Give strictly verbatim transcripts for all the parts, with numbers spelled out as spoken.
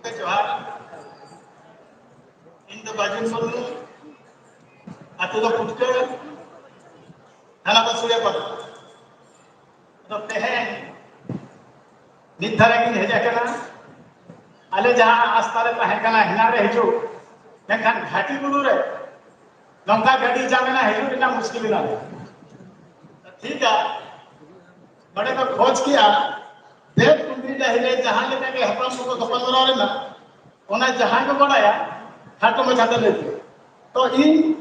ᱡᱚᱦᱟᱨ᱾ ᱤᱧ ᱫᱚ ᱵᱟᱹᱡᱩᱱ ᱢᱩᱨᱢᱩ, ᱟᱹᱛᱩ ᱫᱚ ᱯᱩᱴᱠᱟᱹ, ᱛᱷᱟᱱᱟ ᱫᱚ ᱥᱩᱲᱤᱭᱟᱯᱟᱲᱟ᱾ ᱟᱫᱚ ᱛᱮᱦᱮᱧ ᱢᱤᱫ ᱫᱷᱟᱨᱮ ᱜᱤᱧ ᱦᱮᱡ ᱟᱠᱟᱱᱟ᱾ ᱟᱞᱮ ᱡᱟᱦᱟᱸ ᱟᱥᱛᱟ ᱨᱮ ᱛᱟᱦᱮᱸ ᱠᱟᱱᱟ, ᱦᱮᱱᱟᱜ ᱨᱮ ᱦᱤᱡᱩᱜ, ᱢᱮᱱᱠᱷᱟᱱ ᱜᱷᱟᱴᱤ ᱵᱩᱨᱩ ᱨᱮ ᱱᱚᱝᱠᱟ ᱜᱟᱹᱰᱤ ᱡᱟᱢ ᱮᱱᱟ, ᱦᱤᱡᱩᱜ ᱨᱮᱱᱟᱜ ᱢᱩᱥᱠᱤᱞ ᱮᱱᱟ᱾ ᱴᱷᱤᱠᱟ, ᱱᱚᱰᱮ ᱠᱚ ᱠᱷᱚᱡᱽ ᱠᱮᱜᱼᱟ, ᱵᱮᱫ ᱠᱩᱸᱫᱽᱨᱤ ᱰᱟᱹᱦᱤ ᱨᱮ ᱡᱟᱦᱟᱸ ᱞᱮᱠᱟ ᱜᱮ ᱦᱟᱯᱲᱟᱢ ᱠᱚᱠᱚ ᱜᱟᱯᱟᱞᱢᱟᱨᱟᱣ ᱞᱮᱱᱟ, ᱚᱱᱟ ᱡᱟᱦᱟᱸᱭ ᱠᱚ ᱵᱟᱲᱟᱭᱟ, ᱠᱷᱟᱴᱚ ᱢᱟᱪᱷᱟᱛᱮ ᱞᱟᱹᱭ ᱯᱮ᱾ ᱛᱚ ᱤᱧ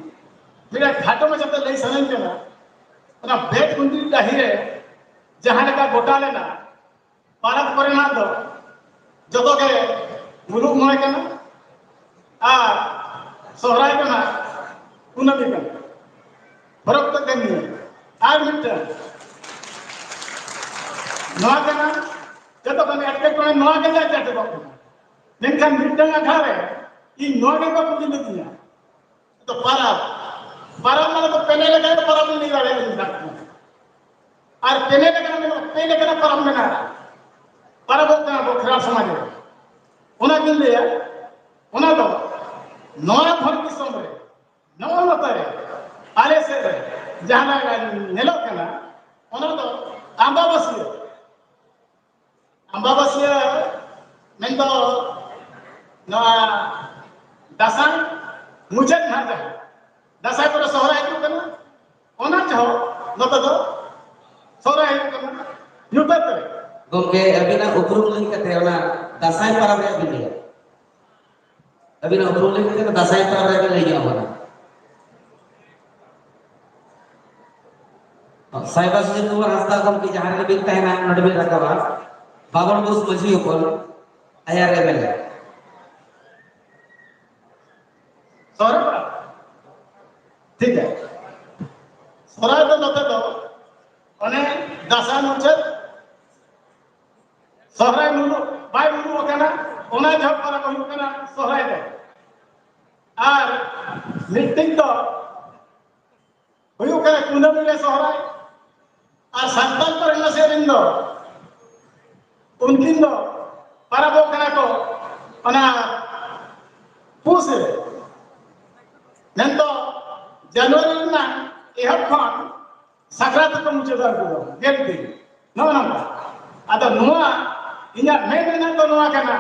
ᱢᱤᱫᱴᱟᱝ ᱠᱷᱟᱴᱚ ᱢᱟᱪᱷᱟᱛᱮ ᱞᱟᱹᱭ ᱥᱟᱱᱟᱧ ᱠᱟᱱᱟ, ᱚᱱᱟ ᱵᱮᱫ ᱠᱩᱸᱫᱽᱨᱤ ᱰᱟᱹᱦᱤ ᱨᱮ ᱡᱟᱦᱟᱸ ᱞᱮᱠᱟ ᱜᱚᱴᱟ ᱞᱮᱱᱟ, ᱯᱟᱨᱟᱵᱽ ᱠᱚᱨᱮᱱᱟᱜ ᱫᱚ ᱡᱚᱛᱚ ᱜᱮ ᱢᱩᱞᱩᱜ ᱢᱚᱬᱮ ᱠᱟᱱᱟ ᱟᱨ ᱥᱚᱦᱨᱟᱭ ᱠᱟᱱᱟ ᱠᱩᱱᱟᱹᱢᱤ ᱠᱟᱱᱟ᱾ ᱯᱚᱨᱚᱵᱽ ᱫᱚ ᱠᱟᱱ ᱜᱮᱭᱟ᱾ ᱟᱨ ᱢᱤᱫᱴᱟᱝ ᱱᱚᱣᱟ ᱠᱟᱱᱟ, ᱡᱚᱛᱚ ᱠᱷᱚᱱ ᱮᱴᱠᱮᱴᱚᱬᱮ ᱱᱚᱣᱟ ᱜᱮ ᱡᱟᱦᱟᱸ ᱪᱟᱴᱚᱜᱚᱜ ᱠᱟᱱᱟ᱾ ᱢᱮᱱᱠᱷᱟᱱ ᱢᱤᱫᱴᱟᱝ ᱟᱠᱷᱲᱟ ᱨᱮ ᱤᱧ ᱱᱚᱣᱟ ᱜᱮ ᱵᱟᱠᱚ ᱠᱩᱞᱤ ᱞᱤᱫᱤᱧᱟ᱾ ᱛᱚ ᱯᱟᱨᱟᱵᱽ, ᱯᱟᱨᱟᱵᱽ ᱢᱟᱱᱮ ᱫᱚ ᱯᱮᱱᱮ ᱞᱮᱠᱟ ᱜᱮ ᱯᱟᱨᱟᱵᱽ ᱞᱤᱧ ᱞᱟᱹᱭ ᱫᱟᱲᱮᱭᱟᱜᱼᱟ ᱤᱧ ᱫᱚ᱾ ᱟᱨ ᱯᱮᱱᱮ ᱞᱮᱠᱟ ᱢᱮᱱᱟᱜᱼᱟ, ᱯᱮ ᱞᱮᱠᱟᱱᱟᱜ ᱯᱟᱨᱟᱵᱽ ᱢᱮᱱᱟᱜᱼᱟ᱾ ᱯᱟᱨᱟᱵᱽ ᱦᱩᱭᱩᱜ ᱠᱟᱱᱟ ᱟᱵᱚ ᱠᱷᱮᱨᱣᱟᱲ ᱥᱚᱢᱟᱡᱽ ᱨᱮ᱾ ᱚᱱᱟ ᱜᱤᱧ ᱞᱟᱹᱭᱟ, ᱚᱱᱟ ᱫᱚ ᱱᱚᱣᱟ ᱵᱷᱟᱨᱚᱛ ᱫᱤᱥᱚᱢ ᱨᱮ ᱱᱚᱜᱼᱚ ᱱᱚᱛᱮ ᱨᱮ ᱟᱞᱮ ᱥᱮᱫ ᱨᱮ ᱡᱟᱦᱟᱸ ᱧᱮᱞᱚᱜ ᱠᱟᱱᱟ, ᱚᱱᱟ ᱫᱚ ᱟᱢᱵᱟᱵᱟᱹᱥᱭᱟᱹ, ᱟᱢᱵᱟᱵᱟᱹᱥᱭᱟᱹ ᱢᱮᱱᱫᱚ ᱱᱚᱣᱟ ᱫᱟᱸᱥᱟᱭ ᱢᱩᱪᱟᱹᱫ ᱱᱟᱦᱟᱜ ᱡᱟᱦᱟᱸ ᱫᱟᱸᱥᱟᱭ ᱯᱚᱨᱮ ᱥᱚᱦᱨᱟᱭ ᱦᱤᱡᱩᱜ ᱠᱟᱱᱟ, ᱚᱱᱟ ᱡᱚᱦᱚᱜ ᱱᱚᱛᱮ ᱫᱚ ᱥᱚᱦᱨᱟᱭ ᱦᱩᱭᱩᱜ ᱠᱟᱱᱟ ᱧᱩᱛᱟᱹᱛ ᱨᱮ᱾ ᱜᱚᱢᱠᱮ, ᱟᱹᱵᱤᱱᱟᱜ ᱩᱯᱨᱩᱢ ᱞᱟᱹᱭ ᱠᱟᱛᱮ ᱚᱱᱟ ᱫᱟᱸᱥᱟᱭ ᱯᱚᱨᱚᱵᱽ ᱨᱮᱭᱟᱜ ᱵᱤᱱ ᱞᱟᱹᱭᱟ᱾ ᱟᱹᱵᱤᱱᱟᱜ ᱩᱯᱨᱩᱢ ᱞᱟᱹᱭ ᱠᱟᱛᱮ ᱫᱟᱸᱥᱟᱭ ᱯᱚᱨᱚᱵᱽ ᱨᱮᱭᱟᱜ ᱵᱤᱱ ᱞᱟᱹᱭ ᱧᱚᱜ ᱟᱵᱚᱱᱟ᱾ ᱥᱟᱭᱵᱟ ᱥᱩᱡᱤᱛ ᱠᱩᱢᱟᱨ ᱦᱟᱸᱥᱫᱟ ᱜᱚᱢᱠᱮ ᱡᱟᱦᱟᱸ ᱨᱮᱜᱮ ᱵᱤᱱ ᱛᱟᱦᱮᱱᱟ, ᱱᱚᱰᱮ ᱵᱤᱱ ᱨᱟᱠᱟᱵᱟ᱾ ᱵᱟᱵᱚᱱ ᱵᱩᱥ ᱢᱟᱹᱡᱷᱤ ᱦᱚᱯᱚᱱ, ᱟᱭᱟᱨ ᱮᱢ ᱮᱞ ᱮ᱾ ᱥᱚᱦᱨᱟᱭ ᱯᱟᱨᱟᱵᱽ᱾ ᱴᱷᱤᱠ ᱜᱮᱭᱟ᱾ ᱥᱚᱦᱨᱟᱭ ᱫᱚ ᱱᱚᱛᱮ ᱫᱚ ᱚᱱᱮ ᱫᱟᱸᱥᱟᱭ ᱢᱩᱪᱟᱹᱫ, ᱥᱚᱦᱨᱟᱭ ᱢᱩᱞᱩᱜ ᱵᱟᱭ ᱢᱩᱞᱩᱜ ᱟᱠᱟᱱᱟ, ᱚᱱᱟ ᱡᱚᱦᱚᱜ ᱯᱟᱨᱟᱵᱽ ᱦᱩᱭᱩᱜ ᱠᱟᱱᱟ ᱥᱚᱦᱨᱟᱭ ᱫᱚ᱾ ᱟᱨ ᱢᱤᱫᱴᱤᱡ ᱫᱚ ᱦᱩᱭᱩᱜ ᱠᱟᱱᱟ ᱠᱩᱱᱟᱹᱢᱤ ᱨᱮ ᱥᱚᱦᱨᱟᱭ᱾ ᱟᱨ ᱥᱟᱱᱛᱟᱲ ᱠᱚᱨᱮᱱ ᱱᱟᱥᱮ ᱨᱮᱱ ᱫᱚ ᱩᱱᱠᱤᱱ ᱫᱚ ᱯᱟᱨᱟᱵᱚᱜ ᱠᱟᱱᱟ ᱠᱚ ᱚᱱᱟ ᱯᱩᱥ ᱨᱮ, ᱢᱮᱱᱫᱚ ᱡᱟᱱᱩᱣᱟᱨᱤ ᱨᱮᱱᱟᱜ ᱮᱦᱚᱵ ᱠᱷᱚᱱ ᱥᱟᱠᱨᱟᱛ ᱠᱚ ᱢᱩᱪᱟᱹᱫᱟ ᱩᱱᱠᱩ ᱫᱚ, ᱜᱮᱞ ᱫᱤᱱ᱾ ᱱᱚᱜᱼᱚ ᱱᱚᱝᱠᱟ᱾ ᱟᱫᱚ ᱱᱚᱣᱟ ᱤᱧᱟᱹᱜ ᱢᱮᱱ ᱨᱮᱱᱟᱜ ᱫᱚ ᱱᱚᱣᱟ ᱠᱟᱱᱟ,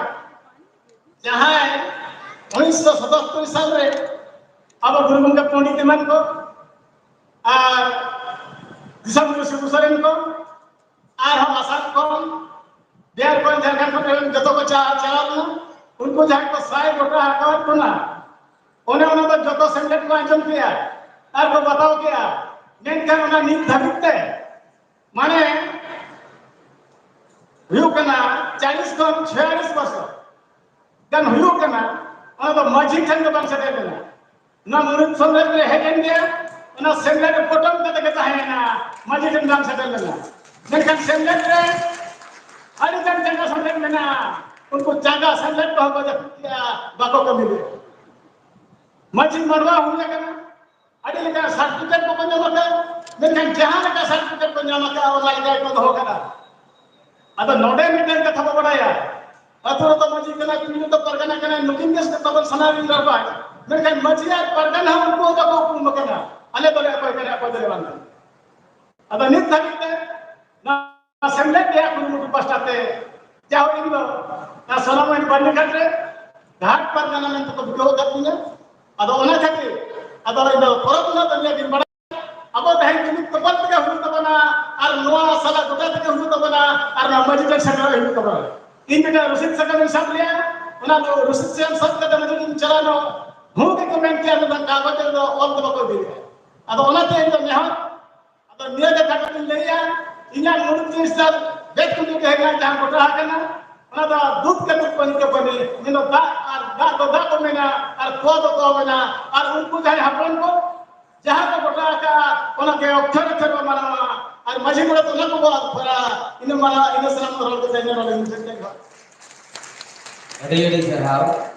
ᱡᱟᱦᱟᱸᱭ ᱩᱱᱤᱥᱥᱚ ᱥᱟᱛᱟᱛᱛᱳᱨ ᱥᱟᱞ ᱨᱮ ᱟᱵᱚ ᱜᱩᱨᱩ ᱜᱚᱢᱠᱮ ᱯᱚᱱᱰᱤᱛ ᱮᱢᱟᱱ ᱠᱚ ᱟᱨ ᱫᱤᱥᱚᱢ ᱜᱩᱨᱩ ᱥᱤᱵᱩ ᱥᱚᱨᱮᱱ ᱠᱚ ᱟᱨᱦᱚᱸ ᱟᱥᱟᱢ ᱠᱷᱚᱱ, ᱵᱤᱦᱟᱨ ᱠᱷᱚᱱ, ᱡᱷᱟᱲᱠᱷᱚᱸᱰ ᱠᱷᱚᱱ ᱡᱚᱛᱚ ᱠᱚ ᱪᱟ-, ᱪᱟᱞᱟᱣ ᱞᱮᱱᱟ᱾ ᱩᱱᱠᱩ ᱡᱟᱦᱟᱸᱭ ᱠᱚ ᱥᱟᱭ ᱜᱚᱴᱟ ᱟᱠᱟᱣᱟᱫ ᱵᱚᱱᱟ, ᱚᱱᱮ ᱚᱱᱟ ᱫᱚ ᱡᱚᱛᱚ ᱥᱮᱢᱞᱮᱫ ᱠᱚ ᱟᱸᱡᱚᱢ ᱠᱮᱜᱼᱟ ᱟᱨ ᱠᱚ ᱵᱟᱛᱟᱣ ᱠᱮᱜᱼᱟ᱾ ᱢᱮᱱᱠᱷᱟᱱ ᱚᱱᱟ ᱱᱤᱛ ᱫᱷᱟᱹᱵᱤᱡ ᱛᱮ, ᱢᱟᱱᱮ, ᱦᱩᱭᱩᱜ ᱠᱟᱱᱟ ᱪᱟᱞᱤᱥ ᱠᱷᱚᱱ ᱪᱷᱚᱭᱟᱞᱤᱥ ᱵᱚᱪᱷᱚᱨ ᱜᱟᱱ ᱦᱩᱭᱩᱜ ᱠᱟᱱᱟ, ᱚᱱᱟ ᱫᱚ ᱢᱟᱹᱡᱷᱤ ᱴᱷᱮᱱ ᱫᱚ ᱵᱟᱝ ᱥᱮᱴᱮᱨ ᱞᱮᱱᱟ᱾ ᱱᱚᱣᱟ ᱢᱩᱬᱩᱫ ᱥᱮᱢᱞᱮᱫ ᱨᱮ ᱦᱮᱡ ᱮᱱ ᱜᱮᱭᱟ, ᱚᱱᱟ ᱥᱮᱢᱞᱮᱫ ᱨᱮ ᱯᱚᱴᱚᱢ ᱠᱟᱛᱮ ᱜᱮ ᱛᱟᱦᱮᱸᱭᱮᱱᱟ, ᱢᱟᱹᱡᱷᱤ ᱴᱷᱮᱱ ᱵᱟᱝ ᱥᱮᱴᱮᱨ ᱞᱮᱱᱟ᱾ ᱢᱮᱱᱠᱷᱟᱱ ᱥᱮᱢᱞᱮᱫ ᱨᱮ ᱟᱹᱰᱤ ᱜᱟᱱ ᱪᱟᱸᱜᱟ ᱥᱮᱢᱞᱮᱫ ᱢᱮᱱᱟᱜᱼᱟ, ᱩᱱᱠᱩ ᱪᱟᱸᱜᱟ ᱥᱮᱢᱞᱮᱫ ᱠᱚᱦᱚᱸ ᱠᱚ ᱡᱟᱹᱯᱤᱫ ᱠᱮᱜᱼᱟ, ᱵᱟᱠᱚ ᱠᱟᱹᱢᱤ ᱞᱮᱫᱟ᱾ ᱢᱟᱹᱡᱷᱤ ᱢᱟᱰᱣᱟ ᱦᱩᱭ ᱟᱠᱟᱱᱟ, ᱟᱹᱰᱤ ᱞᱮᱠᱟᱱ ᱥᱟᱨᱴᱤᱯᱷᱤᱠᱮᱴ ᱠᱚᱠᱚ ᱧᱟᱢ ᱟᱠᱟᱫᱟ, ᱢᱮᱱᱠᱷᱟᱱ ᱡᱟᱦᱟᱸ ᱞᱮᱠᱟ ᱥᱟᱨᱴᱤᱯᱷᱤᱠᱮᱴ ᱠᱚ ᱧᱟᱢ ᱟᱠᱟᱫᱟ, ᱚᱱᱟ ᱞᱮᱠᱟ ᱜᱮᱠᱚ ᱫᱚᱦᱚ ᱠᱟᱫᱟ᱾ ᱟᱫᱚ ᱱᱚᱰᱮ ᱢᱤᱫᱴᱮᱱ ᱠᱟᱛᱷᱟ ᱵᱚ ᱵᱟᱰᱟᱭᱟ, ᱟᱹᱛᱩ ᱨᱮᱫᱚ ᱢᱟᱹᱡᱷᱤ ᱠᱟᱱᱟ, ᱠᱩᱲᱤ ᱨᱮᱫᱚ ᱯᱟᱨᱜᱟᱱᱟ ᱠᱟᱱᱟ, ᱱᱩᱠᱤᱱ ᱜᱮ ᱛᱟᱵᱚᱱ ᱥᱟᱱᱟᱢ ᱨᱤᱱ ᱨᱟᱵᱟᱭ, ᱢᱮᱱᱠᱷᱟᱱ ᱢᱟᱹᱡᱷᱤ ᱟᱨ ᱯᱟᱨᱜᱟᱱᱟ ᱦᱚᱸ ᱩᱱᱠᱩ ᱦᱚᱸ ᱵᱟᱠᱚ ᱩᱯᱨᱩᱢ ᱟᱠᱟᱱᱟ, ᱟᱞᱮ ᱫᱚᱞᱮ ᱚᱠᱚᱭ ᱠᱟᱱᱟ, ᱚᱠᱚᱭ ᱫᱚᱞᱮ ᱵᱟᱝ ᱠᱟᱱᱟ᱾ ᱟᱫᱚ ᱱᱤᱛ ᱫᱷᱟᱹᱵᱤᱡ ᱛᱮ ᱱᱚᱣᱟ ᱥᱮᱢᱞᱮᱫ ᱨᱮᱭᱟᱜ ᱠᱩᱨᱩᱢᱩᱴᱩ ᱯᱟᱥᱴᱟ ᱛᱮ ᱡᱟᱣ ᱤᱧ ᱫᱚ ᱚᱱᱟ ᱥᱳᱱᱟᱢᱩᱦᱤᱱ ᱵᱟᱨᱱᱤᱜᱷᱟᱴ ᱨᱮ ᱜᱷᱟᱴ ᱯᱟᱨᱜᱟᱱᱟ ᱢᱮᱱᱛᱮ ᱠᱚ ᱵᱤᱰᱟᱹᱣ ᱟᱠᱟᱫ ᱞᱤᱧᱟ᱾ ᱟᱫᱚ ᱚᱱᱟ ᱠᱷᱟᱹᱛᱤᱨ ᱟᱫᱚ ᱤᱧ ᱫᱚ ᱯᱚᱨᱚᱵᱽ ᱨᱮᱱᱟᱜ ᱫᱚ ᱱᱤᱭᱟᱹ ᱜᱤᱧ ᱵᱟᱲᱟᱭᱟ, ᱟᱵᱚ ᱛᱮᱦᱮᱧ ᱡᱩᱢᱤᱫ ᱛᱚᱯᱚᱞ ᱛᱮᱜᱮ ᱦᱩᱭᱩᱜ ᱛᱟᱵᱚᱱᱟ ᱟᱨ ᱱᱚᱣᱟ ᱥᱟᱞᱟ ᱜᱚᱴᱟ ᱛᱮᱜᱮ ᱦᱩᱭᱩᱜ ᱛᱟᱵᱚᱱᱟ ᱟᱨ ᱱᱚᱣᱟ ᱢᱟᱹᱡᱷᱤ ᱴᱷᱮᱱ ᱥᱮᱴᱮᱨᱚᱜ ᱦᱩᱭᱩᱜ ᱛᱟᱵᱚᱱᱟ᱾ ᱤᱧ ᱢᱤᱫᱴᱟᱝ ᱨᱚᱥᱤᱫ ᱥᱟᱠᱟᱢ ᱤᱧ ᱥᱟᱵ ᱞᱮᱜᱼᱟ, ᱚᱱᱟ ᱫᱚ ᱨᱚᱥᱤᱫ ᱥᱟᱠᱟᱢ ᱥᱟᱵ ᱠᱟᱛᱮ ᱢᱟᱹᱡᱷᱤ ᱴᱷᱮᱱ ᱪᱟᱞᱟᱣ ᱮᱱᱟ, ᱦᱩᱸ ᱜᱮᱠᱚ ᱢᱮᱱ ᱠᱮᱭᱟ, ᱢᱮᱱᱠᱷᱟᱱ ᱠᱟᱜᱚᱡᱽ ᱨᱮᱫᱚ ᱚᱞ ᱫᱚ ᱵᱟᱠᱚ ᱤᱫᱤᱭᱮᱫᱟ᱾ ᱟᱫᱚ ᱚᱱᱟᱛᱮ ᱤᱧ ᱫᱚ ᱱᱮᱦᱚᱨ ᱟᱫᱚ ᱱᱤᱭᱟᱹ ᱜᱮ ᱠᱟᱛᱷᱟ ᱫᱚᱧ ᱞᱟᱹᱭᱟ, ᱤᱧᱟᱹᱜ ᱢᱩᱲᱩᱫ ᱡᱤᱱᱤᱥ ᱫᱚ ᱵᱮᱫ ᱠᱩᱸᱰᱤ ᱰᱟᱹᱦᱤ ᱨᱮᱱᱟᱜ ᱡᱟᱦᱟᱸ ᱜᱚᱴᱟ ᱟᱠᱟᱱᱟ, ᱚᱱᱟ ᱫᱚ ᱫᱩᱫ ᱠᱟᱹᱴᱩᱵ ᱯᱟᱹᱱᱤ ᱠᱮ ᱯᱟᱹᱱᱤ, ᱢᱮᱱᱫᱚ ᱫᱟᱜ ᱟᱨ ᱫᱟᱜ ᱫᱚ ᱫᱟᱜ ᱠᱚ ᱢᱮᱱᱟ, ᱟᱨ ᱠᱚ ᱫᱚ ᱠᱚ ᱢᱮᱱᱟ, ᱟᱨ ᱩᱱᱠᱩ ᱡᱟᱦᱟᱸᱭ ᱦᱟᱯᱲᱟᱢ ᱠᱚ ᱡᱟᱦᱟᱸ ᱠᱚ ᱜᱚᱴᱟ ᱟᱠᱟᱫᱼᱟ, ᱚᱱᱟ ᱜᱮ ᱚᱠᱠᱷᱚᱨ ᱚᱠᱠᱷᱚᱨ ᱵᱚ ᱢᱟᱱᱟᱣᱟ, ᱟᱨ ᱢᱟᱹᱡᱷᱤ ᱢᱚᱬᱮ ᱫᱚ ᱚᱱᱟ ᱠᱚᱵᱚ ᱟᱫ ᱯᱷᱚᱨᱟ᱾ ᱤᱱᱟᱹ ᱢᱟᱱᱟᱣᱟ, ᱤᱱᱟᱹ ᱥᱟᱱᱟᱢ ᱨᱚᱲ ᱠᱟᱛᱮ ᱤᱱᱟᱹ ᱱᱚᱰᱮ ᱢᱩᱪᱟᱹᱫ ᱠᱮᱫ ᱠᱚᱣᱟ᱾ ᱟᱹᱰᱤ ᱟᱹᱰᱤ ᱥᱟᱨᱦᱟᱣ᱾